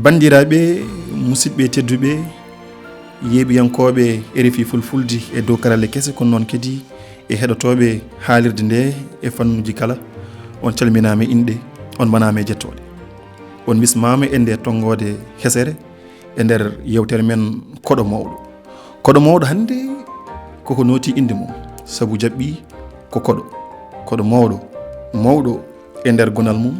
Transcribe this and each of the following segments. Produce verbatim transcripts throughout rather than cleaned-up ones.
Banndiraaɓe, musidɓe tedduɓe, yeeɓiyankooɓe R F I Fulfulde e dow karalle kese, kono noon kadi e heɗotooɓe haalirde nde e fannuuji kala, on calminaama e inɗe, on manaama e jettooɗe. On bismaama e nde tonngoode hesere e nder yewtere men Koɗo Mawɗo. Koɗo Mawɗo hannde koko nooti innde mum, sabu jaɓɓii ko koɗo. Koɗo mawɗo, mawɗo e nder gonal mum,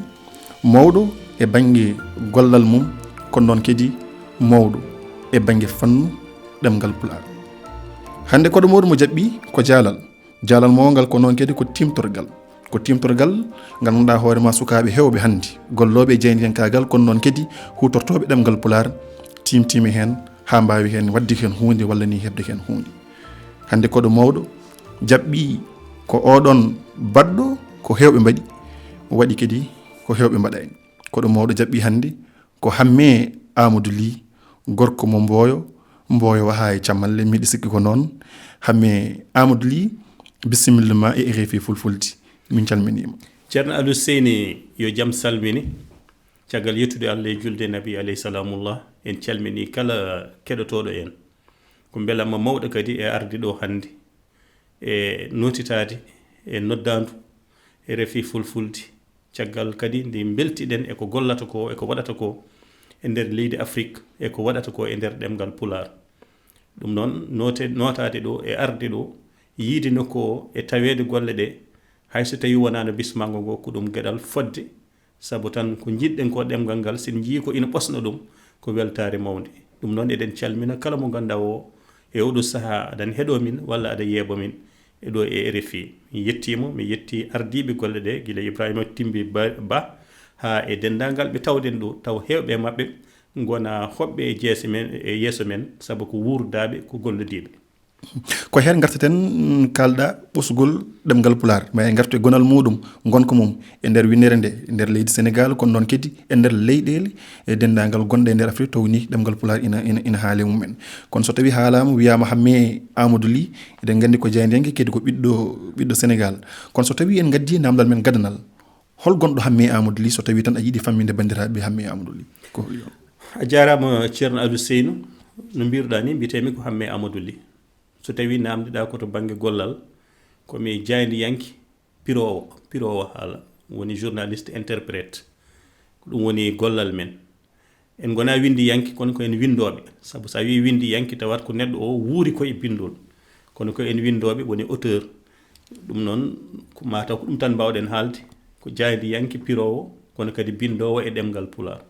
mawɗo e bannge gollal mum, kono noon kadi mawɗo e bannge fannu ɗemngal Pulaar. Hannde Koɗo Mawɗo mo jaɓɓii ko jaalal. Jaalal mawngal, ko noon kadi ko tiimtorgal. Ko tiimtorgal ngal ngannduɗaa hoore maa sukaaɓe heewɓe hannde, gollooɓe e jaayndiyankaagal, kono noon kadi huutortooɓe ɗemngal Pulaar, tiimtiima heen haa mbaawi heen waɗde heen huunde walla nii heɓde heen huunde. Hannde Koɗo Mawɗo jaɓɓii ko oɗon baɗɗo ko heewɓe mbaɗi, waɗi kadi ko heewɓe mbaɗaani. Koɗo Mawɗo jaɓɓii hannde ko Hammee Aamadu Lih, gorko mo Mbooyo, Mbooyo wahaa e cammalle, miɗo sikki ko noon. Hammee Aamadu Lih, bisimilla ma e R F I Fulfulde. Min calminiima. Ceerno Aliou Seyni, yo jam salmine. Caggal yettude Allah e julde e Nabi alayhi salamullah, en calminii kala keɗotooɗo en. Ko mbelamma mawɗo kadi e arde ɗo hannde, e nootitaade e noddaandu R F I Fulfulde, caggal kadi nde mbeltiɗen e ko gollata ko, e ko waɗata ko e nder leydi Afrik, e ko waɗata ko e nder ɗemngal Pulaar. Ɗum noon, noote-, nootaade ɗo e arde ɗo, yiyde nokku o e taweede golle ɗe, hay so tawii wonaano bismaango ngo, ko ɗum geɗal fodde, sabu tan ko njiɗɗen ko ɗemngal ngal, so en njiyii ko ina ɓosna ɗum, ko weltaare mawnde. Ɗum noon, eɗen calmina kala mo ngannduɗaa o e oɗo sahaa aɗa heɗoo min walla aɗa yeeɓoo min e ɗo e R F I. Mi yettii mo, mi yettii ardiiɓe golle ɗe, gila Ibrahima Timbi Ba, Ba haa e denndaangal ɓe tawɗen ɗo, taw heewɓe e maɓɓe ngona hoɓɓe e jeese men, e yeeso men, sabu ko wuurdaaɓe, ko gollodiiɓe. Ko heen ngartaten, kaalɗaa ɓosgol ɗemngal Pulaar, ma en ngartu e gonal muuɗum, ngonka mum e nder winndere nde, e nder leydi Senegaal, kono noon kadi e nder leyɗeele e denndaangal gonɗe e nder Afrik, taw nii ɗemngal Pulaar ina, ina, ina haali e mum en. Kono so tawii haalaama, wiyaama Hammee Aamadu Lih, eɗen nganndi ko jaayndiyanke, kadi ko ɓiɗɗo, ɓiɗɗo Senegaal. Kono so tawii en ngaddii naamndal men gadanal, hol gonɗo Hammee Aamadu Lih, so tawii tan a yiɗi famminde banndiraaɓe Hammee Aamadu Lih? Ko holi on? A jaaraama, Ceerno Aliou Seynou. No mbiruɗaa ni, mbiyetee-mi ko Hammee Aamadu Lih. So tawii naamndiɗaa ko to bannge gollal, ko mi jaayndiyanke piroowo, piroowo haala, woni journaliste interprète. Ko ɗum woni gollal men. En ngonaa winndiyanke, kono ko en winndooɓe. Sabu so a wii winndiyanke, tawat ko neɗɗo o wuuri ko e binndol. Kono ko en winndooɓe, woni auteur. Ɗum noon, ko mataw ko ɗum tan mbaawɗen haalde. Ko jaayndiyanke piroowo, kono kadi binndoowo e ɗemngal Pulaar.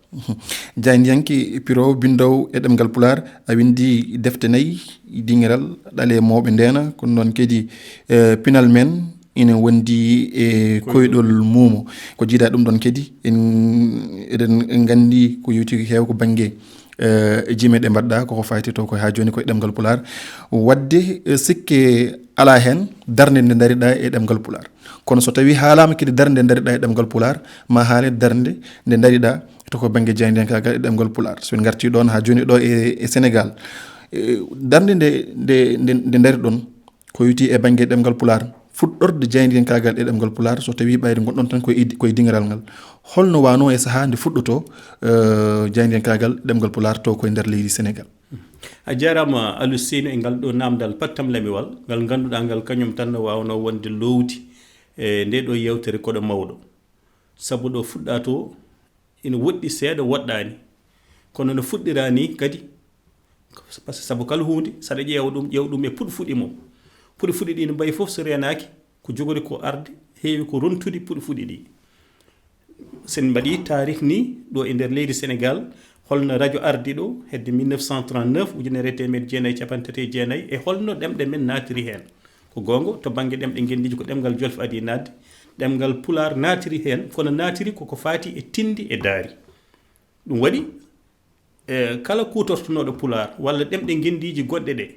Jaayndiyanke piroowo, binndoowo e ɗemngal Pulaar, a winndi defte nayi, Dingiral, Ɗalee Mawɓe Ndeena, kono noon kadi, eh, Pinal Men, ina wondi e Koyɗol. Koyɗol Muumo. Ko jiidaa ɗum ɗoon kadi, en, eɗen nganndi ko yowti ko heewa ko bannge, eh, jime ɗe mbaɗɗaa, koko fayti to ko haa jooni ko e ɗemngal Pulaar. Waɗde, eh, sikke alaa heen darnde nde ndariɗaa e ɗemngal Pulaar. Kono so tawii haalaama kadi darnde nde ndariɗaa e ɗemngal Pulaar, ma haale darnde nde ndariɗaa to ko bannge jaayndiyankaagal e ɗemngal Pulaar. So en ngartii ɗoon haa jooni ɗo e, e Senegaal, eh, darnde nde, nde, nde, nde ndariɗon, ko yowiti e bannge ɗemngal Pulaar, fuɗɗorde jaayndiyankaagal e ɗemngal Pulaar, so tawii ɓayde ngonɗon tan koye, koye dingiral ngal, holno waanoo e sahaa nde fuɗɗotoo, eh, jaayndiyankaagal ɗemngal Pulaar to koye nder leydi Senegaal? A jaaraama, Aliou Seynou, e ngal ɗo naamndal pattamlamewal, ngal ngannduɗaa ngal kañum tan no waawnoo wonde loowdi e nde ɗo yewtere Koɗo Mawɗo. Sabu ɗo fuɗɗaa to, ina woɗɗi seeɗa, woɗɗaani. Kono no fuɗɗiraa ni kadi, par ce que sabu kala huunde, so aɗa ƴeewa ɗum, ƴeew ɗum e puɗi fuɗi mum. Puɗi fuɗi ɗi no mbayi fof, so reenaaki, ko jogori ko arde, heewi ko rontude puɗi fuɗi ɗi. So en mbaɗii taarih ni, ɗo e nder leydi Senegaal, holno rajo ardi ɗo, hedde mille neuf cent trente-neuf, ujunere e teemedde jeenayi e cappanɗe tati e jeenayi, e holno ɗemɗe men naatiri heen? Ko goonga, to bannge ɗemɗe ngenndiije, ko ɗemngal jolfe adii naatde, ɗemngal Pulaar naatiri heen, kono naatiri koko faati e tinndi e daari. Ɗum waɗi, e, kala kuutortonooɗo Pulaar walla ɗemɗe ngenndiije goɗɗe ɗe,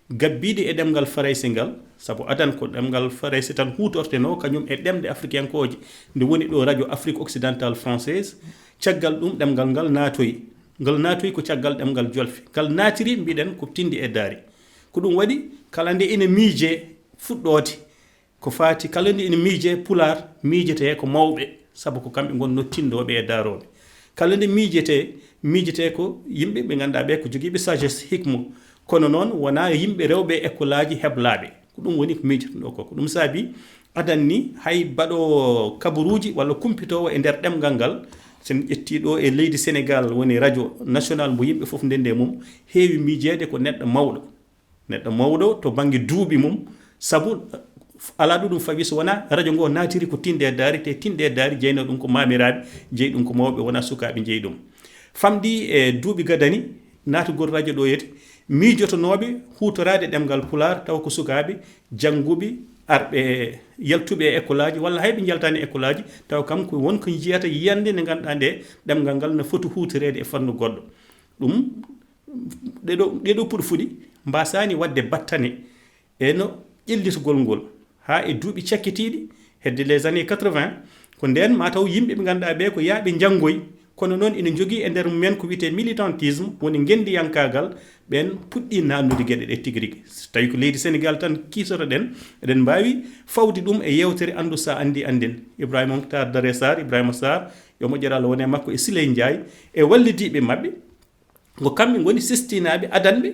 gabbiiɗe e ɗemngal Farayse ngal, sabu adan ko ɗemngal Farayse tan huutortenoo, kañum e ɗemɗe afrikankooje, nde woni ɗo Radio Afrique Occidentale Française, caggal ɗum ɗemngal ngal naatoyi. Ngal naatoyi ko caggal ɗemngal jolfe. Ngal naatiri, mbiɗen, ko tinndi e daari. Ko ɗum waɗi, kala nde ina miijee fuɗɗoode, ko faati kala nde ina miijee Pulaar, miijetee ko mawɓe, sabu ko kamɓe ngonnoo tinndooɓe e daarooɓe. Kala nde miijete, miijete ko yimɓe ɓe ngannduɗaa ɓe ko jogiiɓe sagesse, hikmo. Kono noon wonaa yimɓe rewɓe e ekkolaaji heblaaɓe. Ko ɗum woni ko miijotonoo ko. Ko ɗum saabi adan ni hay baɗoowo kabaruuji walla kumpitoowo e nder ɗemngal ngal, so en ƴettii ɗo e leydi Senegaal woni radio national mo yimɓe fof ndenndi e mum, heewi miijeede ko neɗɗo mawɗo. Neɗɗo mawɗo to bannge duuɓi mum, sabu alaa ɗo ɗum fawi so wonaa radio ngo naatiri ko tinde daari, te tinde daari jeynoo ɗum ko maamiraaɓe, jeyi ɗum ko mawɓe, wonaa sukaaɓe njeyi ɗum. Famɗi e duuɓi gadani, naatugol radio ɗo yete, miijotonooɓe huutoraade ɗemngal Pulaar tawa ko sukaaɓe, jannguɓe, arɓe, yaltuɓe e ekkolaaji walla hay ɓe njaltaani e ekkolaaji, tawa kam ko won ko njiyata yiyannde nde ngannduɗaa nde ɗemngal ngal no foti huutoreede e fannu goɗɗo. Ɗum, ɗee ɗo, ɗee ɗo puɗi fuɗi mbaasaani waɗde battane e no ƴellitgol ngol haa e duuɓi cakkitiiɗi, hedde les années quatre-vingts, ko ndeen maa taw yimɓe ɓe ngannduɗaa ɓee ko yaaɓe njanngoy, kono noon ina njogii e nder mumen ko wiyetee militantisme, woni ngenndiyankaagal, ɓeen puɗɗii naatnude geɗe ɗee tigi rigi. So tawii ko leydi Senegaal tan kiisotoɗen, eɗen mbaawi fawde ɗum e yeewtere Anndu so a anndii anndin. Ibrahima Moctar Daré Sarr, Ibrahima Sarr, yo moƴƴere Allah won e makko e Siley Njaay, e wallidiiɓe maɓɓe, ko kamɓe ngoni sestinaaɓe, adanɓe,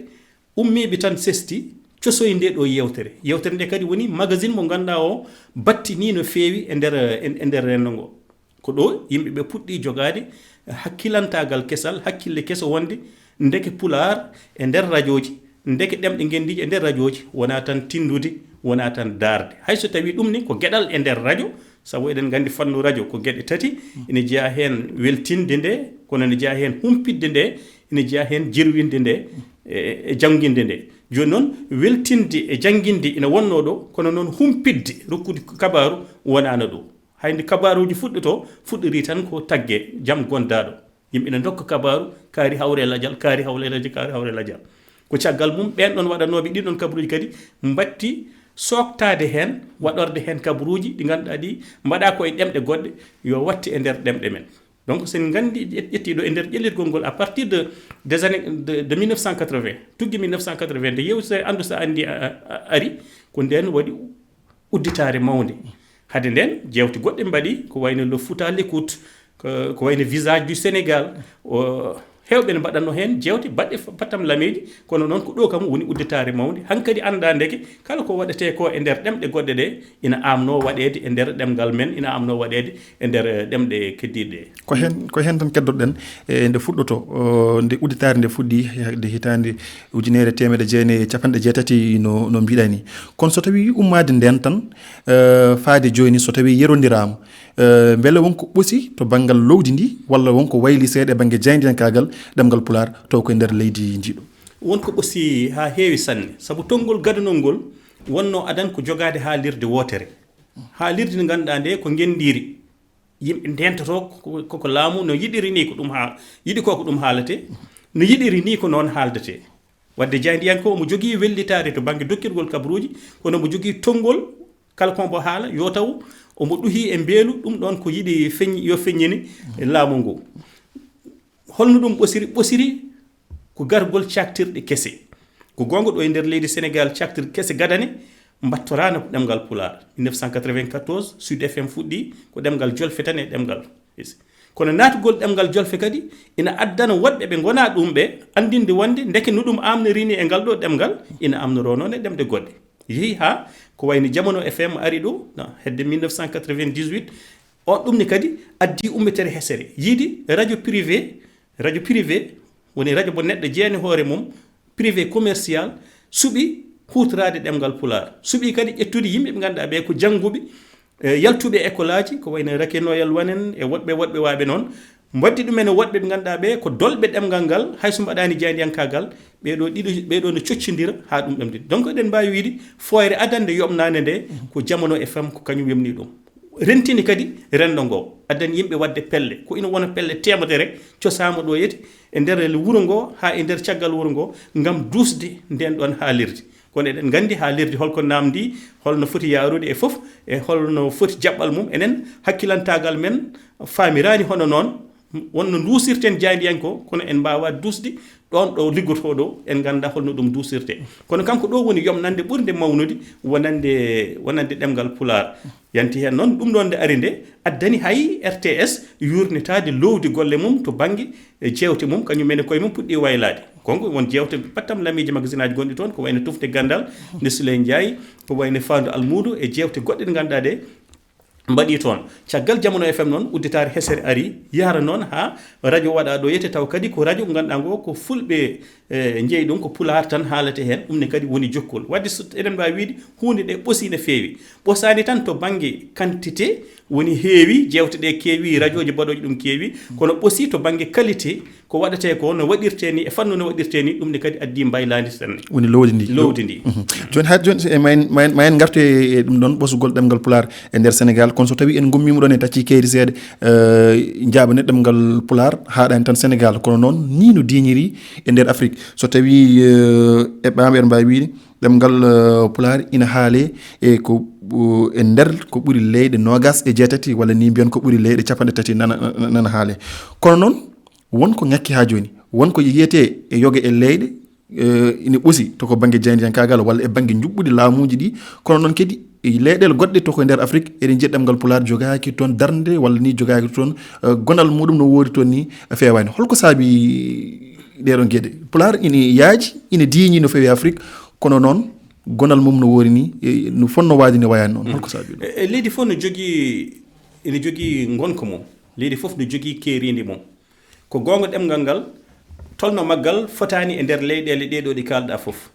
ummiiɓe tan sesti, cosoyi nde ɗo yeewtere. Yeewtere nde kadi woni magazine mo ngannduɗaa o battinii no feewi e nder, e, e nder renndo ngo. Ko ɗo yimɓe ɓe puɗɗii jogaade hakkilantaagal kesal, hakkille keso wonde ndeke Pulaar e nder rajooji, ndeke ɗemɗe ngenndiije e nder rajooji, wonaa tan tinndude, wonaa tan daarde. Hay so tawii ɗum ni ko geɗal e nder rajo, sabu eɗen nganndi fannu rajo ko geɗe tati, ina jeyaa heen weltinde nde, kono ina jeyaa heen humpitde nde, ina jeyaa heen jirwinde nde, e, e jannginde nde. Jooni noon, weltinde e jannginde ina wonnoo ɗo, kono noon humpitde, rokkude kabaaru wonaano ɗo. Hay nde kabaaruuji fuɗɗotoo, fuɗɗorii tan ko tagge, jam gondaaɗo. Yimɓe ne ndokka kabaaru, kaari hawre lajal, kaari hawre lajal, kaari hawre lajal. Ko caggal mum, ɓeen ɗoon waɗanooɓe ɗiin ɗoon kabaruuji kadi mbatti sooktaade heen, waɗorde heen kabaruuji ɗi ngannduɗaa ɗi mbaɗaa ko e ɗemɗe goɗɗe, yo waɗte e nder ɗemɗe men. Donc, so en nganndi, ƴet-, ƴettii ɗo e nder ƴellitgol ngol, à partir de, des années de, de mille neuf cent quatre-vingts, tuggi mille neuf cent quatre-vingts, nde yeewtere Anndu so a anndii a, a, a, ari, ko ndeen waɗi udditaare mawnde. Hade ndeen, jeewte goɗɗe mbaɗi, ko wayno Le Fouta à l'écoute, ko, ko wayno Visage du Sénégal, o, heewɓe ne mbaɗatno heen jeewte baɗɗe fa-, pattam lameeji, kono noon ko ɗo kam woni udditaare mawnde. Hankadi anndaa ndeke, kala ko waɗetee ko e nder ɗemɗe goɗɗe ɗe, ina aamnoo waɗeede e nder ɗemngal men, ina aamnoo waɗeede e nder, eh, ɗemɗe keddiiɗe ɗe. Ko heen, ko heen tan keddoɗen, e nde fuɗɗotoo, o, nde udditaare nde fuɗɗii, e hitaande ujunere teemedde jeenayi e capanɗe jeetati no, no mbiɗaa ni. Kono so tawii ummaade ndeen tan, eh, faade jooni, so tawii yerondiraama, eh, mbele won ko ɓoosi to banngal lowdi ndi, walla won ko wayli seeɗa e bannge jaayndiyankaagal ɗemngal Pulaar, taw ko e nder leydi ndi ɗo? Won ko ɓoosi haa heewi sanne, sabu tonngol gadanol ngol wonnoo adan ko jogaade haalirde wootere. Haalirde nde ngannduɗaa nde ko ngenndiire. Yimɓe ndeentotoo ko, ko, ko laamu no yiɗiri ni ko ɗum haa-, yiɗi ko ko ɗum haaletee, no yiɗiri ni ko noon haaldetee. Wadde jaayndiyanke omo jogii wellitaare to bannge dokkirgol kabaruuji, kono omo jogii tonngol, kala ko mbo haala, yo taw omo ɗuhii e mbeelu, ɗum ɗoon ko yiɗi feñ-, yo feññine laamu ngu. Holno ɗum ɓosiri? Ɓosiri ko gargol caktirɗe kese. Ko goonga, ɗo e nder leydi Senegaal, caktirɗe kese gadane mbattoraano ko ɗemngal Pulaar. Mille neuf cent quatre-vingt-quatorze, Sud F M fuɗɗii ko ɗemngal jolfe tan e ɗemngal. Kono naatgol ɗemngal jolfe kadi ina addana woɗɓe ɓe ngonaa ɗum ɓe anndinde wonde ndeke no ɗum aamnorii ni e ngal ɗo ɗemngal, ina aamnoroo noon e ɗemɗe goɗɗe. Yehi haa ko wayno Jamano F M ari ɗo, na, hedde mille neuf cent quatre-vingt-dix-huit, o, ɗum ne kadi addi ummitere hesere. Yiide radio privé, radio privé woni radio mo neɗɗo jeeyani hoore mum, privé commercial, suɓi huutoraade ɗemngal Pulaar. Suɓi kadi ƴettude yimɓe ɓe ngannduɗaa ɓe ko jannguɓe, e, yaltuɓe e ekolaaji, ko wayno Raquel Noël Wane en e woɗɓe, woɗɓe waaɓe noon. Mbaɗdi ɗum en e woɗɓe ɓe ngannduɗaa ɓe ko dolɓe ɗemngal ngal, hay so mbaɗaani jaayndiyankaagal, ɓee ɗo ɗiɗo, ɓee ɗo no coccondira haa ɗum ɗemde. Donc, eɗen mbaawi wiyde fooyre adannde yoɓnaande nde ko Jamano F M, ko kañum yoɓni ɗum. Rentini kadi renndo ngo, addani yimɓe waɗde pelle. Ko ina wona pelle teemedere cosaama ɗo yete, e nder wuro ngo haa e nder caggal wuro ngo, ngam duusde ndeen ɗoon haalirde. Kono eɗen nganndi haalirde holko naamndi, holno foti yaarude e fof, e holno foti jaɓɓal mum. Enen, hakkilantaagal men faamiraani hono noon. Wonno nduusirten jaayndiyanke o, kono en mbaawaa duusde ɗoon ɗo liggotoo ɗo, en nganndaa holno ɗum duusirtee. Kono kanko ɗo woni yomnande ɓurnde mawnude wonande, wonande ɗemngal Pulaar. Yanti heen noon, ɗum ɗoon nde ari nde, addani hay R T S yuurnitaade loowdi golle mum to bannge e jeewte mum, kañum en e koye mum puɗɗii waylaade. Konko won jeewte pattam lamiiji magasinaaji gonɗi toon, ko wayno Tufde Ganndal, nde Suley Njaay, ko wayno Faandu Almuudu e jeewte goɗɗe ɗe ngannduɗaa ɗe mbaɗi toon. Caggal Jamano F M noon, udditaare hesere ari, yahra noon haa radio waɗa ɗo yete, taw kadi ko radio ngannduɗaa ngo ko fulɓe, eh, njeyi ɗum, ko Pulaar tan haalate heen, ɗum ne kadi woni jokkol. Wadde so eɗen mbaawi wiide huunde ɗe ɓosi no feewi. Ɓosaani tan to bannge quantité, woni heewi, jeewte ɗe keewi, radiooji mbaɗooji ɗum keewi, kono ɓosi to bannge qualité, ko waɗetee ko no waɗirtee ni, e fannu no waɗirtee ni, ɗum ne kadi addi mbaylaandi sanne. Woni lowdi ndi. Lowdi ndi. Mhm. Jooni, haa jooni, e ma en, ma en, ma en ngartu e, e ɗum ɗoon ɓosugol ɗemngal Pulaar e nder Senegaal, kono so tawii en ngummiima ɗoon e tacci keeri seeɗa, eh, njaaɓane ɗemngal Pulaar haaɗaani tan Senegaal, kono noon nii no diiñiri e nder Afrik. So tawii, eh, eɓɓaama, eɗen mbaawi wiide ɗemngal, eh, Pulaar ina haalee e ko, eh, e nder ko ɓuri leyɗe noogaas e jeetati, walla ni mbiyon ko ɓuri leyɗe capanɗe tati nana, nana, nana haalee. Kono noon, won ko ŋakki haa jooni. Won ko yiyetee e yoga e leyɗe, eh, ina ɓosi to ko bannge jaayndiyankaagal walla e bannge njuɓɓudi laamuuji ɗi. Kono noon kadi, e leyɗeele goɗɗe to ko nder Afrik, eɗen njiya ɗemngal Pulaar jogaaki toon darnde walla ni jogaaki toon, eh, gonal muɗum no woori toon ni feewaani. Holko saabi ɗee ɗoon geɗe? Pulaar ina yaaji, ina diiñi no feewi Afrik, kono noon gonal mum no woori ni, e, no fotnoo waade ni wayaani noon. Holko saabi ɗum? E, e leydi fof no jogii, ene jogii ngonka mum. Leydi fof no jogii keerindi mum. Ko goonga, ɗemngal ngal, tolno maggal fotaani e nder leyɗeele ɗee ɗo ɗi kaalɗaa fof.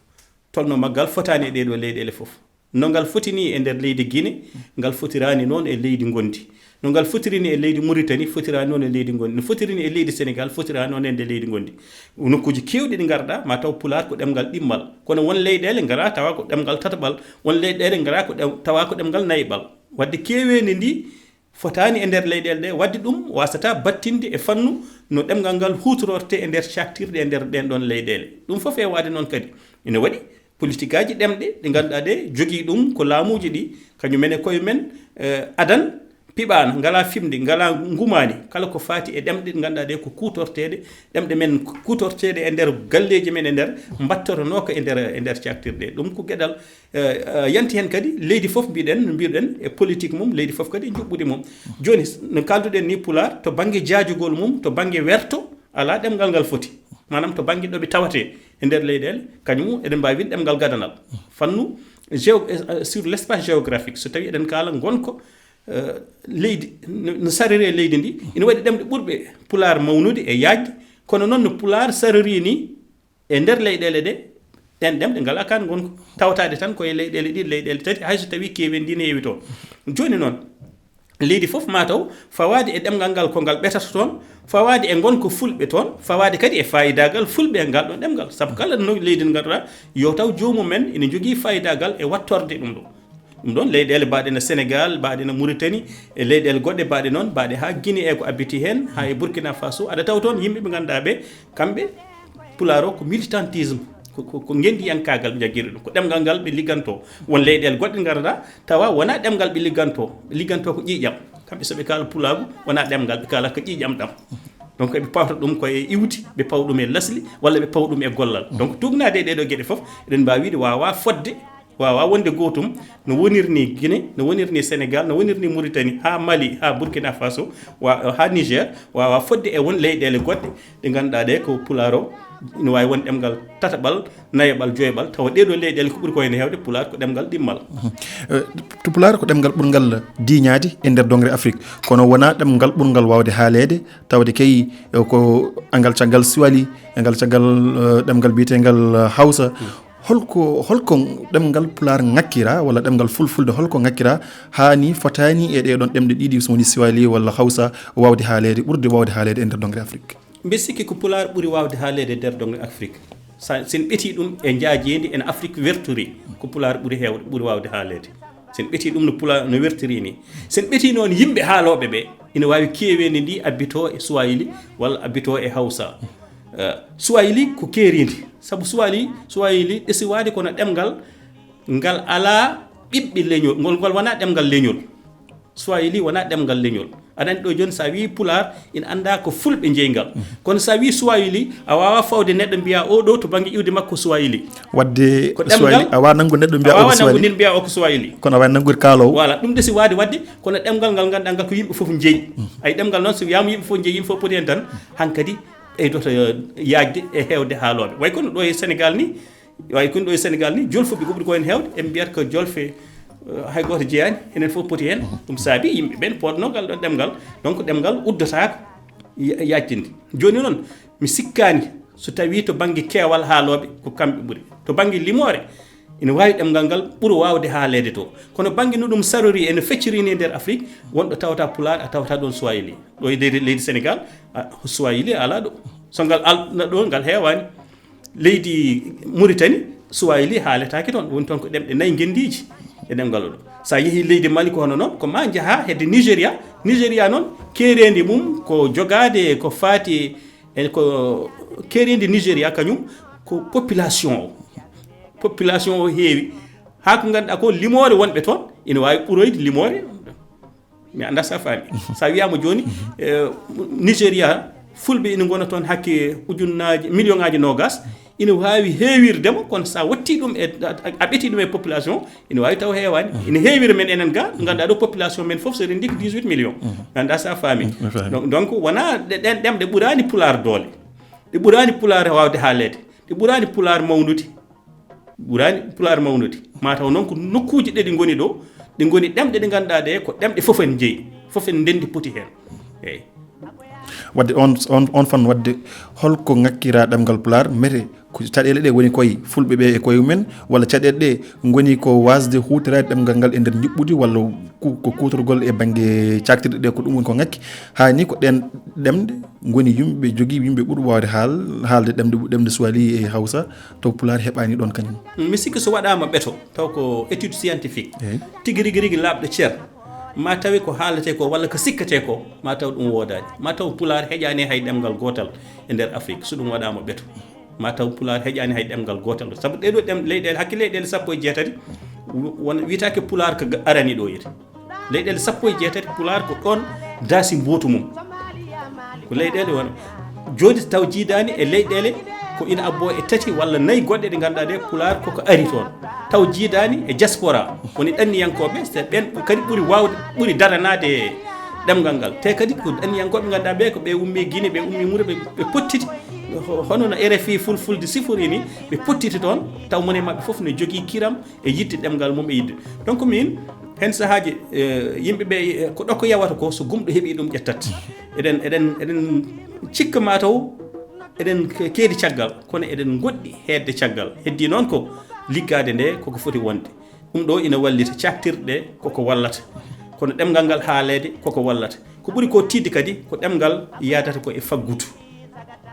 Tolno maggal fotaani e ɗee ɗo leyɗeele fof. No ngal foti ni e nder leydi Gine, ngal fotiraani noon e leydi ngondi. No ngal fotiri ni e leydi Muritani, fotiraani noon e leydi ngondi. No fotiri ni e leydi Senegaal, fotiraani noon e nder leydi ngondi. Nokkuuji keewɗi ɗi ngarɗaa, ma taw Pulaar ko ɗemngal ɗimmal. Kono won leyɗeele ngaraa tawa ko ɗemngal tataɓal, won leyɗeele ngaraa ko ɗem-, tawa ko ɗemngal nayiɓal. Wadde keeweendi ndi fotaani e nder leyɗeele ɗe, wadde ɗum waasata battinde e fannu no ɗemngal ngal huutorortee e nder caktirɗe e nder ɗeen ɗoon leyɗeele. Ɗum fof e waade noon kadi, ina waɗi politikaaji ɗemɗe ɗi ngannduɗaa ɗe jogii ɗum ko laamuuji ɗi, kañum en e koye men, eh, adan, piɓaana, ngalaa fimde, ngalaa ngumaani, kala ko faati e ɗemɗe ɗe ngannduɗaa ɗe ko kuutorteeɗe, ɗemɗe men kuutorteeɗe e nder galleeji men e nder, mbattotonooka e nder, e nder caktirɗe. Ɗum ko geɗal, eh, eh, yanti heen kadi leydi fof mbiɗen, mbiɗen e politique mum, leydi fof kadi e njuɓɓudi mum. Jooni, no kaalduɗen ni, Pulaar to bannge jaajugol mum, to bannge werto, alaa ɗemngal ngal foti. Maanaam to bannge ɗo ɓe tawatee e nder leyɗeele, kañum eɗen mbaawi wiide ɗemngal gadanal. Fannu géo-, eh, sur l'espace géographique, so tawii eɗen kaala ngonka, eh, leydi, no, no sariri e leydi ndi, ina waɗi ɗemɗe ɓurɓe Pulaar mawnude e yaajde, kono noon no Pulaar sariri ni e nder leyɗeele ɗe, ɗeen ɗemɗe ngalaa kaan ngonka. Tawataade tan ko e leyɗeele ɗiɗi, leyɗeele tati, hay so tawii keeweendi ndi ne heewi toon. Jooni noon, leydi fof ma taw fawaade e ɗemngal ngal ko ngal ɓetata toon, fawaade e ngonka fulɓe toon, fawaade kadi e faayidaagal fulɓe e ngal ɗoon ɗemngal. Sabu kala no leydi ndi ngannduɗaa, yo taw joomum en ene njogii faayidaagal e wattorde ɗum ɗo. Ɗum ɗoon, leyɗeele mbaɗe no Senegaal, mbaɗe no Muritani, e leyɗeele goɗɗe mbaɗe noon, mbaɗe haa Gine e ko abbiti heen, haa e Burkina Faso, aɗa tawa toon yimɓe ɓe ngannduɗaa ɓe, kamɓe Pulaar o ko militantisme, ko, ko, ko ngenndiyankaagal ɓe njaggiri ɗum, ko ɗemngal ngal ɓe liggantoo. Won leyɗeele goɗɗe ngarataa, tawa wonaa ɗemngal ɓe liggantoo, ɓe liggantoo ko ƴiiƴam. Kamɓe so ɓe kaala Pulaagu, wonaa ɗemngal, ɓe kaala ko ƴiiƴam ɗam. Donc eɓe pawta ɗum ko e iwdi, ɓe paw ɗum e lasli, walla ɓe paw ɗum e gollal. Donc tuugnaade e ɗee ɗoo geɗe fof, eɗen mbaawi wiide waawaa fotde, waawaa wonde gootum, no woniri ni Gine, no woniri ni Senegaal, no woniri ni Muritani, haa Mali, haa Burkina Faso, wa-, haa Niger, waawaa fotde e won leyɗeele goɗɗe ɗe ngannduɗaa ɗe ko Pulaar o, ina waawi won ɗemngal tataɓal, nayaɓal, joyaɓal, tawa ɗee ɗoo leyɗeele ko ɓuri ko heen heewde Pulaar ko ɗemngal ɗimmal. Eh, to Pulaar ko ɗemngal ɓurngal diiñaade e nder dongre Afrik, kono wonaa ɗemngal ɓurngal waawde haaleede, tawde kay, eh, ko angal caggal Swahili, angal caggal, eh, ɗemngal biyeteengal, eh, Hawsa. Holko, holko ɗemngal Pulaar ŋakkiraa, walla ɗemngal Fulfulde, holko ŋakkiraa haa ni fotaani e ɗee ɗoon ɗemɗe ɗiɗi, so woni Swahili walla Hawsa, waawde haaleede, ɓurde waawde haaleede e nder dongre Afrik? Mbeɗa sikki ko Pulaar ɓuri waawde haaleede e nder dongre Afrik. Sa, sen ɓetii ɗum e njaajeendi en Afrik wertori, ko Pulaar ɓuri heewde, ɓuri waawde haaleede. Sen ɓetii ɗum no Pulaar no wertori ni. Sen ɓetii noon yimɓe haalooɓe ɓe, ina waawi keeweendi ndi abbitoo e Swahili walla abbitoo e Hawsa. Eh, Swahili ko keerindi. Sabu Swahili, Swahili ɗesiwaade kono ɗemngal ngal alaa ɓiɓɓe leñol, ngol, ngol wonaa ɗemngal leñol. Swahili wonaa ɗemngal leñol. Aɗa anndi ɗo jooni, so a wii Pulaar, ina anndaa ko Fulɓe njeyi ngal. Kono so a wii Swahili, a waawaa fawde neɗɗo mbiyaa oo ɗoo to bannge iwdi makko Swahili. Wadde ko ɗemngal, Swahili, a waawaa nanngu neɗɗo mbiyaa oo ko Swahili. Nanngude mbiyaa oo ko Swahili. Kono a waawaa nanngude kaaloowo. Voilà, ɗum desi waade waɗde, kono ɗemngal ngal ngannduɗaa ngal ko yimɓe fof njeyi. Ay ɗemngal noon, so wiyaama yimɓe fof njeyi, yimɓe fof poti heen tan, hankadi ɓeydoto yaajde e heewde haalooɓe. Way kono ɗo e Senegaal ni, Way kono ɗo e Senegaal ni, jolfuɓe ko ɓuri ko heen heewde, en mbiyata ko jolfe, eh, hay gooto jeyaani, enen fof poti heen. Ɗum saabi yimɓe ɓeen poɗnoo ngal ɗoon ɗemngal, donc ɗemngal uddotaako ya-, yaajtinde. Jooni noon, mi sikkaani so tawii to bannge keewal haalooɓe ko kamɓe ɓuri. To bannge limoore, ina waawi ɗemngal ngal ɓura waawde haaleede to. Kono bannge no ɗum sarorii e no feccorii ni e nder Afrik, won ɗo tawata Pulaar, a tawata ɗoon Swahili. Ɗo e leydi, leydi Senegaal, a, Swahili alaa ɗo. So ngal alɗuna ɗo, ngal heewaani. Leydi Muritani, Swahili haaletaake toon, woni toon ko ɗemɗe nayi ngenndiiji e ɗemngal o ɗo. So a yehii leydi Mali ko hono noon, ko maa njahaa hedde Nigeria. Nigeria noon, keereendi mum ko jogaade ko faati e ko keereendi Nigeria kañum ko population o. Population o heewi. Haa ko ngannduɗaa ko limoore wonɓe toon, ina waawi ɓuroyde limoore. Mi anndaa so a faami. So a wiyaama jooni, eh, Nigeria, Fulɓe ina ngona toon hakke ujunnaaji, million ŋaaji noogas, ina waawi heewirde mo, kono so a watti ɗum e, a, a ɓetii ɗum e population, ina waawi taw heewaani. Ina heewira men enen ga, ngannduɗaa ɗo population men fof so renndii ko dix-huit millions. Ngannduɗaa so a faami. Mi faami. Donc, donc, wonaa ɗe-, ɗen ɗemɗe ɓuraani Pulaar doole. Ɗe ɓuraani Pulaar waawde haaleede. Ɗe ɓuraani Pulaar mawnude. Ɓuraani Pulaar mawnude. Maa taw noon ko nokkuuji ɗe ɗi ngoni ɗo, ɗi ngoni ɗemɗe ɗe ngannduɗaa ɗe ko ɗemɗe fof en njeyi, fof en ndenndi poti heen. Eeyi. Wadde on, on, on fan wadde holko ŋakkiraa ɗemngal Pulaar? Mete ko caɗeele ɗe woni koye Fulɓe ɓe e koye mumen, walla caɗeele ɗe ngoni ko waasde huutoraade ɗemngal ngal e nder njuɓɓudi, walla ku-, ko kuutorgol e bannge caaktirɗe ɗe, ko ɗum woni ko ŋakki? Haa ni ko ɗeen ɗemɗe ngoni yimɓe jogii, yimɓe ɓuri waawde haal-, haalde ɗemɗe, ɗemɗe Swahili e Hawsa, taw Pulaar heɓaani ɗoon kañum. Mi sikki so waɗaama ɓeto, taw ko étude scientifique, eeyi, tigi rigi rigi laaɓɗo cer, ma tawi ko haaletee ko walla ko sikketee ko, ma taw ɗum woodaani. Ma taw Pulaar heƴaani hay ɗemngal gootal e nder Afrik, so ɗum waɗaama ɓeto. Ma taw Pulaar heƴaani hay ɗemngal gootal. Sabu ɗee ɗoo ɗem-, leyɗeele, hakke leyɗeele sappo e jeetati, won, wiyetaake Pulaar ko ga-, arani ɗo yete. Leyɗeele sappo e jeetati, Pulaar ko ɗoon daasi mbootu mum. Ko leyɗeele won. Jooni taw jiidaani e leyɗeele ko ina abboo e tati walla nayi goɗɗe ɗe ngannduɗaa ɗe Pulaar koko ari toon. Taw jiidaani e diaspora, woni ɗanniyankooɓe, so ɓeen kadi ɓuri waawde, ɓuri daranaade e ɗemngal ngal. Te kadi ko ɗanniyankooɓe ngannduɗaa ɓe ko ɓe ummii Guinée, ɓe ummii Mauritanie, ɓe, ɓe pottiti, ho-, hono no R F I Fulfulde sifori ni, ɓe pottiti toon, taw mone maɓɓe fof ne jogii kiram, e yiɗde ɗemngal mum e yiɗde. Donc min, heen sahaaji, eh, yimɓe ɓe, eh, ko ɗo ko yawata ko, so gumɗo heɓii ɗum ƴettat. Eɗen, eɗen, eɗen cikka ma taw, eɗen ke-, keedi caggal, kono eɗen ngoɗɗi heedde caggal. Heddii noon ko liggaade nde koko foti wonde. Ɗum ɗo ina wallita caaktirɗe ɗe koko wallata. Kono ɗemngal ngal haaleede koko wallata. Ko ɓuri ko tiiɗde kadi ko ɗemngal yaadata ko e faggudu.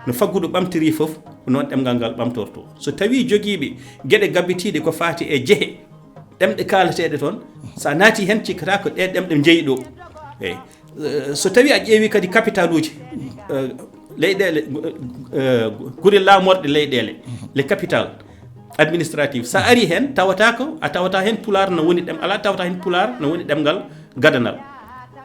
No faggudu ɓamtirii fof, ko noon ɗemngal ngal ɓamtortoo. So tawii jogiiɓe geɗe gabitiiɗe ko faati e jehe, ɗemɗe kaalateeɗe toon, so a naatii heen, cikkataa ko ɗee ɗemɗe njeyi ɗo. Eeyi. Eh, so tawii a ƴeewii kadi kapitaaluuji, eh, leyɗeele, eh, gure laamorɗe leyɗeele, les capitales administratives, so a arii heen, tawata ko, a tawata heen Pulaar no woni ɗem-, alaa, tawata heen Pulaar no woni ɗemngal gadanal.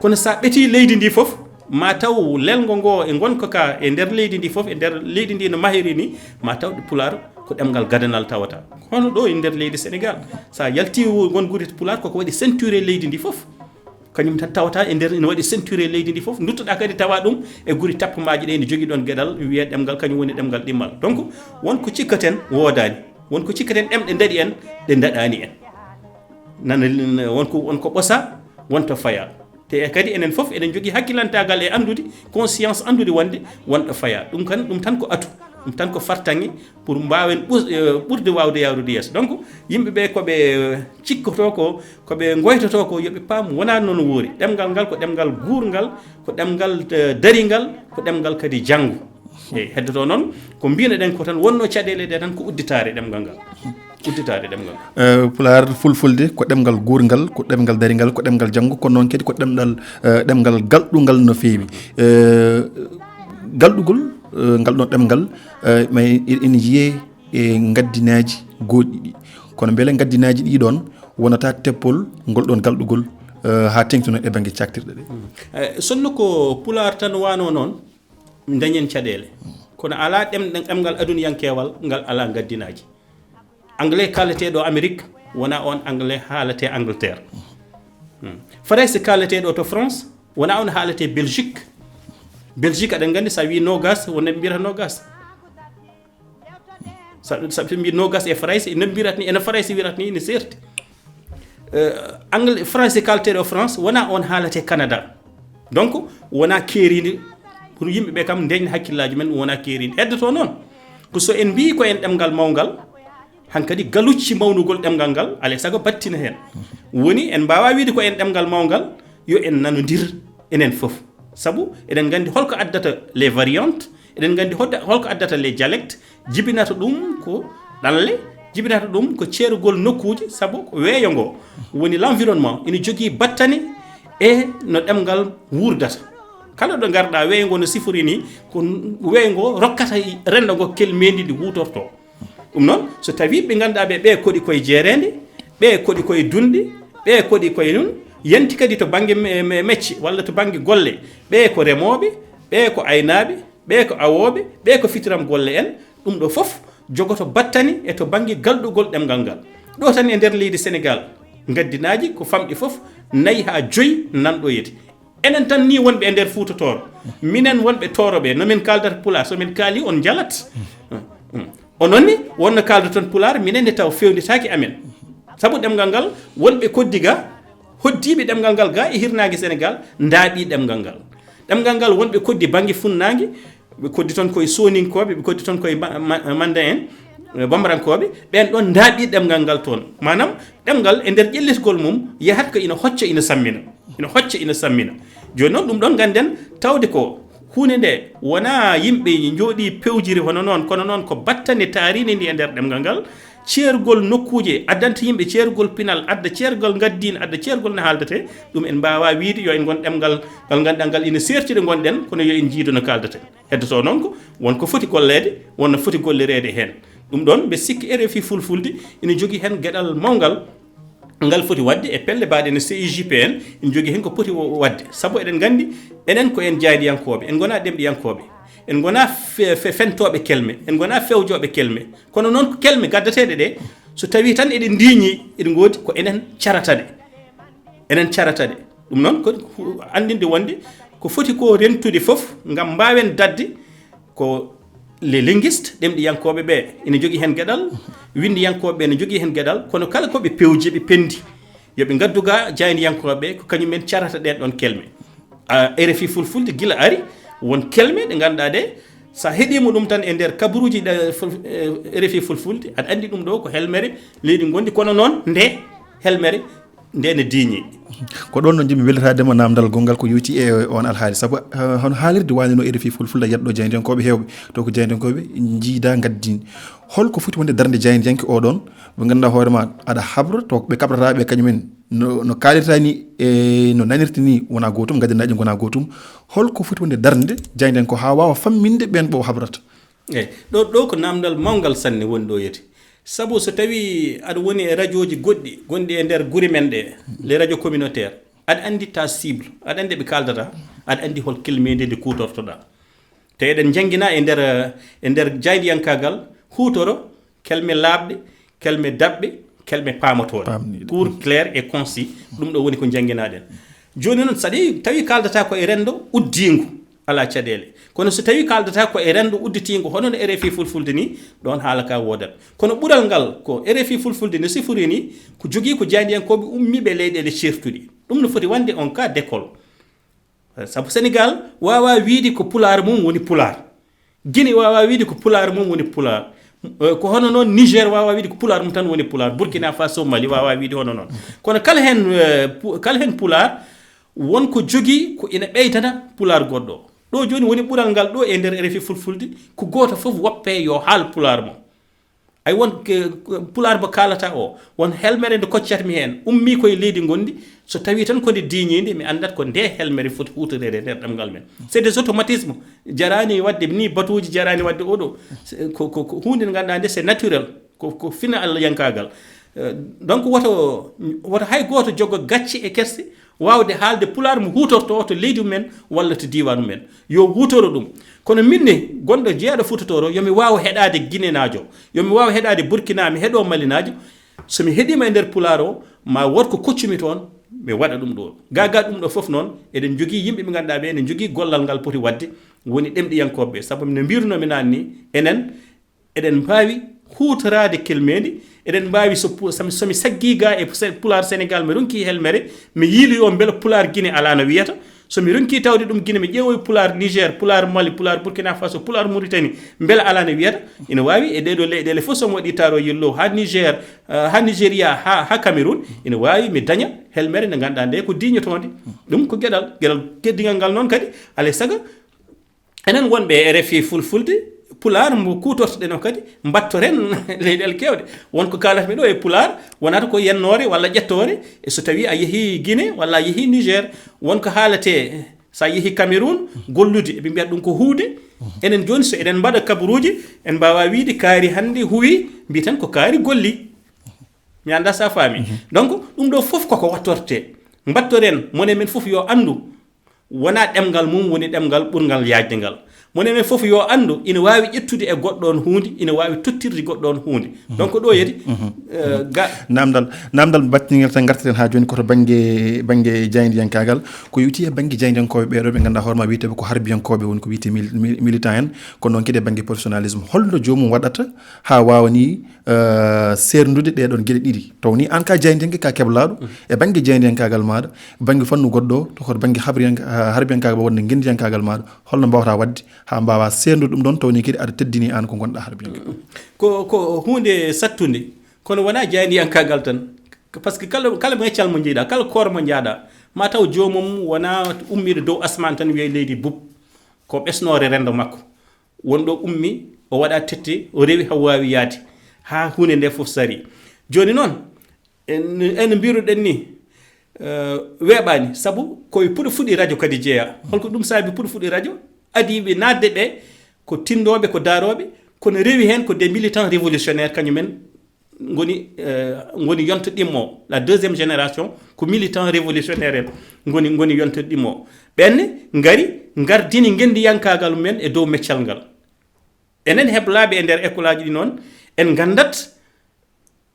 Kono so a ɓetii leydi ndi fof, ma taw lelngo ngo e ngonka ka e nder leydi ndi fof, e nder leydi ndi no mahiri ni, ma taw Pulaar ko ɗemngal gadanal tawata. Hono ɗo e nder leydi Senegaal, so a yaltii wo-, won gure Pulaar koko waɗi ceinture leydi ndi fof. Kañum tan tawata e nder ina waɗi ceinture leydi ndi fof. Nduttoɗaa kadi tawa ɗum e guri tappamaaji ɗe ene jogii ɗoon geɗal wiyee ɗemngal, kañum woni ɗemngal ɗimmal. Donc, won ko cikkaten woodaani, won ko cikkaten ɗemɗe ndaɗi en, ɗe ndaɗaani en. Nana, won ko, won ko ɓosa, won to faya. Te kadi enen fof eɗen njogii hakkilantaagal e anndude, conscience anndude wonde won ɗo faya. Ɗum kan, ɗum tan ko atu, ɗum tan ko fartaŋŋe pour mbaawen ɓus-, eh, ɓurde waawde yahrude yeeso. Donc, yimɓe ɓe ko ɓe, eh, cikkotoo ko, ko ɓe ngoytotoo ko, yo ɓe paam wonaa noon woori. Ɗemngal ngal ko ɗemngal guurngal, ko ɗemngal, eh, daringal, ko ɗemngal kadi janngo. Eeyi, heddotoo noon, ko mbiynoɗen ko tan wonnoo caɗeele ɗe tan ko udditaare ɗemngal ngal. Udditaare ɗemngal ngal. Eh, Pulaar, Fulfulde, ko ɗemngal guurngal, ko ɗemngal daringal, ko ɗemngal janngo, kono noon kadi ko ɗemɗal, eh, ɗemngal galɗungal no feewi. Eh, galɗugol, eh, ngal ɗoon ɗemngal, eh, ma ina yiyee e ngaddinaaji gooɗɗi ɗi. Kono mbele ngaddinaaji ɗi ɗoon wonata teppol ngol ɗoon galɗugol, Eh, haa teŋtuno e bannge caktirɗe ɗe. Eh, sonno ko pulaar tan wano noon, dañen caɗeele. Kono alaa ɗem-, ɗemngal aduniyankeewal ngal alaa ngaddinaaji. Anglais kaalateeɗo Amérique wona on anglais haalatee Angleterre. Hmm. Farayse kaalateeɗo to France wona on haalatee Belgique. Belgique, aɗen nganndi, so a wii nogas, wonde ɓe mbiyata nogas. Sa, sa ɓe mbi nogas e farayse, ene mbiyata ni, ene farayse wirata ni, ene serti. Eh, anglais, français kalteɗo France, wona on haalate Canada. Donc, wona keeridi, pour yimɓe ɓe kam, ndeñna hakkillaaji men, wona keeridi. Heddoto noon, ko so en mbii ko en ɗemngal mawngal, hankadi galucci mawnugol ɗemngal ngal, alay sago battina heen. Woni, en mbaawa wiide ko en ɗemngal mawngal, yo en nanodir enen fof. Sabu eɗen nganndi holko addata les variantes, eɗen nganndi hodda-, holko addata les dialectes, jibinata ɗum ko ɗanle, jibinata ɗum ko ceerugol nokkuuji, sabu ko weeyo ngo woni l'environnement, ina jogii battane e no ɗemngal wuurdata. Kala ɗo ngarɗa, weeyo ngo no sifori ni, ko weeyo ngo rokkata renndo ngo kelmeendi ndi huutorto. Ɗum noon, so tawii ɓe ngannduɗaa ɓe, ɓe koɗi koye jeereende, ɓe koɗi koye dunɗe, ɓe koɗi koye nun, yanti kadi to bannge me-, me-, mecce walla to bannge golle, ɓe ko remooɓe, ɓe ko aynaaɓe, ɓe ko awooɓe, ɓe ko fitiram golle en, ɗum ɗo fof jogoto battane e to bannge galɗugol ɗemngal ngal. Ɗo tan e nder leydi Senegaal, ngaddinaaji ko famɗi fof, nayi haa joyi nan ɗo yeti. Enen tan ni wonɓe e nder Fuuta Tooro, minen wonɓe Tooro ɓe, no min kaaldata pulaar, so min kaali on njalat. Onon ni, wonno kaaldoton pulaar, minen ne taw fewnditaaki amen. Sabu ɗemngal ngal, wonɓe koddi ga, hoddiiɓe ɗemngal ngal ga e hirnaange Senegaal, ndaaɓi ɗemngal ngal. Ɗemngal ngal wonɓe koddi bannge funnaange, ɓe koddi toon koye Sooninkooɓe, ɓe koddi toon koye ma-, ma-, Mannda en, e Bambarankooɓe, ɓeen ɗoon ndaaɓi ɗemngal ngal toon. Maanaam, ɗemngal e nder ƴellitgol mum, yahat ko ina hocca, ina sammina. Ina hocca, ina sammina. Jooni noon, ɗum ɗoon ngannden, tawde ko huunde nde wonaa yimɓe njooɗii pewjiri hono noon, kono noon ko battane taariindi ndi e nder ɗemngal ngal, ceergol nokkuuje, addanta yimɓe ceergol pinal, adda ceergol ngaddiin, adda ceergol no haaldetee, ɗum en mbaawaa wiyde yo en ngon ɗemngal ngal ngannduɗaa ngal ina seerti ɗo ngonɗen, kono yo en njiidu no kaaldeten. Heddotoo noon ko won ko foti golleede, won no foti gollireede heen. Ɗum ɗoon, mbe sikki R F I Fulfulde ina jogii heen geɗal mawngal, ngal foti waɗde e pelle mbaɗe no C I J P en, ina jogii heen ko poti wo-, waɗde. Sabu eɗen nganndi, enen ko en jaayndiyankooɓe, en ngonaa ɗemɗiyankooɓe, en ngonaa fe-, fe-, fentooɓe kelme, en ngonaa fewjooɓe kelme. Kono noon ko kelme gaddateeɗe ɗe, so tawii tan eɗen ndiiñi, eɗen ngoodi ko enen carata ɗe. Enen carata ɗe. Ɗum noon ko hu-, anndinde wonde ko foti ko rentude fof ngam mbaawen daɗde ko les linguistes, ɗemɗiyankooɓe ɓe ina jogii heen geɗal, winndiyankooɓe ɓe ina jogii heen geɗal, kono kala ko ɓe pewji, ɓe penndi, yo ɓe ngaddu ga jaayndiyankooɓe ɓe, ko kañum en carata ɗeen ɗoon kelme. A, R F I Fulfulde gila ari, won kelme ɗe ngannduɗaa ɗe, so a heɗiima ɗum tan e nder kabaruuji ɗe, ful-, eh, R F I Fulfulde, aɗa anndi ɗum ɗo ko helmere leydi ngondi, kono noon nde helmere nde ne diiñi. Ko ɗoon noon njiɗmi weltanaade ma naamndal gonngal ko yoyti e on alhaali. Sabu, eh, hono haalirde waani no R F I Fulfulde yeɗɗo jaayndiyankooɓe heewɓe, taw ko jaayndiyankooɓe njiida ngaddiin. Holko foti wonde darnde jaayndiyanke o ɗoon? Ɓe ngannduɗaa hoore ma aɗa habra, taw ɓe kaɓrata ɓe kañum en no, no kaalirta ni e no nanirta ni wona gootum, ngaddinaaji ngonaa gootum. Holko foti wonde darnde jaayndiyanke o haa waawa famminde ɓeen ɓe o habrata? Eey, ɗo, ɗo ko naamndal mawngal sanne woni ɗo yeti. Sabu so tawii aɗa woni e rajooji goɗɗi gonɗi e nder gure men ɗe, les radios communautaires, aɗa anndi ta cible, aɗa anndi ɓe kaaldata, aɗa anndi hol kelmeende nde kuutortoɗaa. Te eɗen njannginaa e nder, e nder jaayndiyankaagal, huutoro kelme laaɓɗe, kelme daɓɓe, kelme paamotooɗe. Paamniiɗe. Court, clair et concis, ɗum ɗo woni ko njannginaa-ɗen. Jooni noon, so ɗi tawi kaaldataa ko e renndo uddiingu, alaa caɗeele. Kono so tawii kaaldataa ko e renndo udditiingo, hono no R F I Fulfulde ni, ɗoon haala ka woodat. Kono ɓural ngal ko R F I Fulfulde no sifori ni, ko jogii ko jaayndiyankooɓe ummiiɓe leyɗeele ceertuɗi. Ɗum no foti wonde on cas d'école. Sabu Senegaal waawaa wiyde ko pulaar mum woni pulaar. Gine waawaa wiyde ko pulaar mum woni pulaar. Eh, ko hono noon Niger waawaa wiyde ko pulaar mum tan woni pulaar. Burkina Faso, Mali waawaa wiyde hono noon. Kono kala heen, eh, pu-, kala heen pulaar, won ko jogii ko ina ɓeydana pulaar goɗɗo. Ɗo jooni woni ɓural ngal ɗo e nder R F I Fulfulde, ko gooto fof woppee yo haal pulaar mum. Ay won ke, pulaar mo kaalata o, won helmere nde koccatmi heen, ummii koye leydi ngonndi, so tawii tan ko nde diiñiinde, mi anndat ko nde helmere foti huutoreede e nder ɗemngal men. C'est des automatismes. Jaraani waɗde ni batuuji, jaraani waɗde oɗo. C'est, ko, ko, ko huunde nde ngannduɗaa nde c'est naturel, ko, ko fina Allayankaagal. Eh, donc woto, woto hay gooto jogo gacce e kerse, waawde haalde pulaar mo huutortoo to leydi mumen walla to diiwaan mumen, yo huutoro ɗum. Kono min ne, gonɗo jeeɗo Fuuta Tooro, yo mi waaw heɗaade Ginenaajo, yo mi waaw heɗaade Burkinaa, mi heɗoo Malinaajo. So mi heɗiima e nder pulaar o, ma wood ko koccumi toon, mi waɗa ɗum ɗo. Gaa gaa ɗum ɗo fof noon, eɗen njogii yimɓe ɓe ngannduɗaa ɓe ene njogii gollal ngal poti waɗde, woni ɗemɗiyankooɓe ɓe. Sabu no mbiirunoo-mi naane ni, enen eɗen mbaawi huutoraade kelmeendi, eɗen mbaawi, so pu-, so mi, so mi saggii gaa e se-, pulaar Senegaal, mi ronkii helmere, mi yiilii o mbela pulaar Gine alaa no wiyata. So mi ronkii tawde ɗum Gine, mi ƴeewoyi pulaar Niger, pulaar Mali, pulaar Burkina Faso, pulaar Mauritanie, mbela alaa no wiyata. Ina waawi e ɗee ɗoo leyɗeele fof, so mi waɗii Taro Yello haa Niger, eh, haa Nigeria, haa, haa Cameroun, ina waawi mi daña helmere nde ngannduɗaa nde ko diiñotoonde. Ɗum ko geɗal, geɗal teddingal ngal noon kadi, alaa e sago, enen wonɓe e R F I Fulfulde, pulaar mo kuutortoɗen o kadi, mbattoren leyɗeele keewɗe. Won ko kaalatmi ɗo e pulaar, wonata ko yennoore walla ƴettoore, e so tawii a yehii Gine walla a yehii Niger, won ko haalatee, so a yehii Cameroun, gollude, eɓe mbiya ɗum ko huude. Enen jooni, so eɗen mbaɗa kabaruuji, en mbaawaa wiyde kaari hannde huwii, mbiyaten ko kaari gollii. Mi anndaa so a faamii. Donc, ɗum ɗo fof koko wattortee. Mbattoren, mone men fof yo anndu, wonaa ɗemngal mum woni ɗemngal ɓurngal yaajde ngal. Mone men fof yo anndu, ina waawi ƴettude e goɗɗo on huunde, ina waawi tottirde goɗɗo on huunde. Donc, ɗo yeti, eh, ga- Namdal, namdal battinirten, ngartaten haa jooni ko to bannge, bannge jaayndiyankaagal. Ko yowiti e bannge jaayndiyankooɓe ɓee ɗoo, ɓe ngannduɗaa hoore ma wiyeteeɓe ko harbiyankooɓe, woni ko wiyetee mil-, mil-, militant en, kono noon kadi e bannge professionnalisme. Holno joomum waɗata haa waawa nii, eh, seerndude ɗee ɗoon geɗe ɗiɗi? Taw nii aan ka jaayndiyanke, ka keblaaɗo e bannge jaayndiyankaagal maaɗa, bannge fannu goɗɗo, to ko bannge habriyanka-, ah, harbiyankaagal wonde ngenndiyankaagal maaɗa, holno mbaawata waɗde haa mbaawaa seerndude ɗum ɗoon, taw nii kadi aɗa teddini aan ko ngonɗaa harbiyanke? Ko, ko huunde sattunde, kono wonaa jaayndiyankaagal tan. Par ce que kala, kala meccal mo njiyɗaa, kala koor mo njiyɗaa, ma taw joomum wonaa ummiiɗo dow asmaan tan wiya leydi bub. Ko ɓesnoore renndo makko. Won ɗo ummi, o waɗa tette, o rewi haa waawi yaade, haa huunde nde fof sari. Jooni noon, en, en mbiruɗen ni, eh, weeɓaani, sabu ko e puɗo fuɗi radio kadi jeyaa. Holko ɗum saabi puɗo fuɗi radio? Adii ɓe naatde ɓe ko tinndooɓe, ko daarooɓe, kono rewi heen ko des militants révolutionnaires kañumen ngoni, eh, ngoni yonto ɗimmo, la deuxième génération, ko militant révolutionnaire en ngoni, ngoni yonto ɗimmo. Ɓenne ngari, ngardini ngenndiyankaagal mumen e dow meccal ngal. Enen heblaaɓe e nder école aji ɗi noon, en nganndat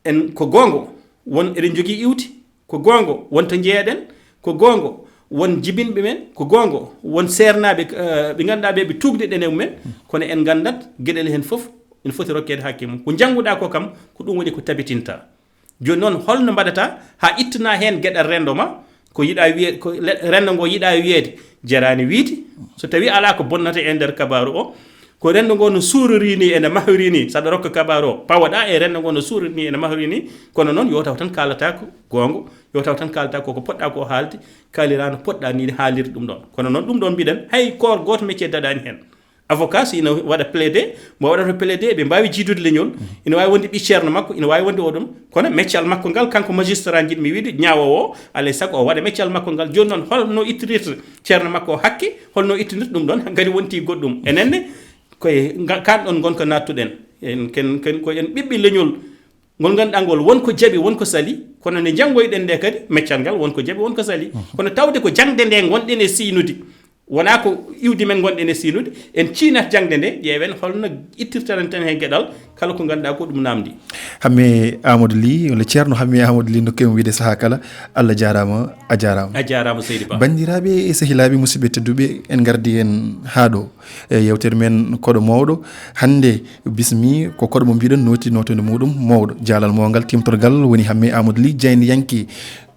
en ko goongo, won eɗen njogii iwdi, ko goongo, won to njeyaɗen, ko goongo, won jibinɓe men, ko goongo, won seernaaɓe, eh, ɓe ngannduɗaa ɓe, ɓe tuugde ɗen e mumen, kono en nganndat geɗel heen fof ene foti rokkeede hakke mum. Ko njannguɗaa ko kam, ko ɗum woni ko tabitinta. Jooni noon, holno mbaɗata haa ittanaa heen geɗal renndo ma, ko yiɗaa wiye-, ko le-, renndo ngo yiɗaa wiyeede, jaraani wiyde, so tawii alaa ko bonnata e nder kabaaru o, ko renndo ngo no suurori ni, ene mahori ni, saɗa rokka kabaaru o, pawoɗaa e renndo ngo no suurori ni, ene mahori ni, kono noon yo taw tan kaalataa ko goonga, yo taw tan kaalataa ko ko poɗɗaa ko haalde, kaaliraa no poɗɗaa ni haalirde ɗum ɗoon. Kono noon ɗum ɗoon mbiɗen, hay koor gooto mecce daɗaani heen. Avocat, so ina waɗa plaidé, mo waɗata plaidé, ɓe mbaawi jiidude leñol, ina waawi wonde ɓii ceerno makko, ina waawi wonde o ɗum, kono meccal makko ngal, kanko magistrat njiɗmi wiyde, ñaawoowo o, alaa e sago o waɗa meccal makko ngal. Jooni noon, holno ittirirta ceerno makko o hakke, holno ittinirta ɗum ɗoon, ngari wonti goɗɗum. Enen ne, koye nga-, kaan ɗoon ngonka naattuɗen. En, ken, ken, ko en ɓiɓɓe leñol, ngol ngannduɗaa ngol, won ko jaɓi, won ko sali, kono nde njanngoyɗen nde kadi, meccal ngal, won ko jaɓi, won ko sali. Kono tawde ko jaŋde nde ngonɗen e siynude, wonaa ko iwdi men ngonɗen e siynude, en ciinat jaŋde nde, ƴeewen holno ittirtaranten heen geɗal, kala ko ngannduɗaa ko ɗum naamndi. Hamme Amadou Ly, walla Ceerno Hamme Amadou Ly, no keewi wiyde sahaa kala, Allah jaaraama, a jaaraama. A jaaraama, seydi Ba. Banndiraaɓe e sehilaaɓe, musidɓe tedduɓe, en ngardi en haa ɗo e yeewtere men Koɗo Mawɗo. Hannde bismi ko koɗo mo mbiɗen nooti nootande muɗum mawɗo. Jaalal mo ngal, timtorgal woni Hamme Amadou Ly, jaayndiyanke.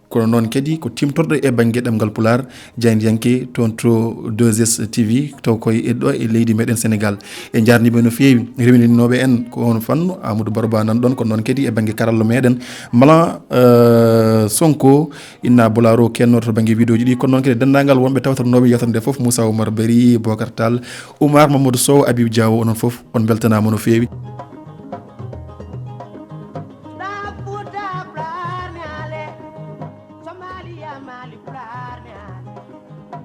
Kono noon kadi ko timtorɗo e bannge ɗemngal Pulaar, jaayndiyanke toon to deux S T V, taw koye e ɗo e leydi meɗen Senegaal. En njaarniima no feewi rewindinooɓe en ko on fannu, Amadou Baro Ba nan ɗoon, kono noon kadi e bannge karallo meɗen, Malan, eh, Sonko, Inna Bolaro kennooɗo to bannge vidéo ji ɗi, kono noon kadi denndaangal wonɓe tawtornooɓe yeewtere nde fof, Moussa Oumar Bari, Bocar Tall, Oumar Mamadou Sow, Habib Diawo, onon fof on mbeltanaama no feewi.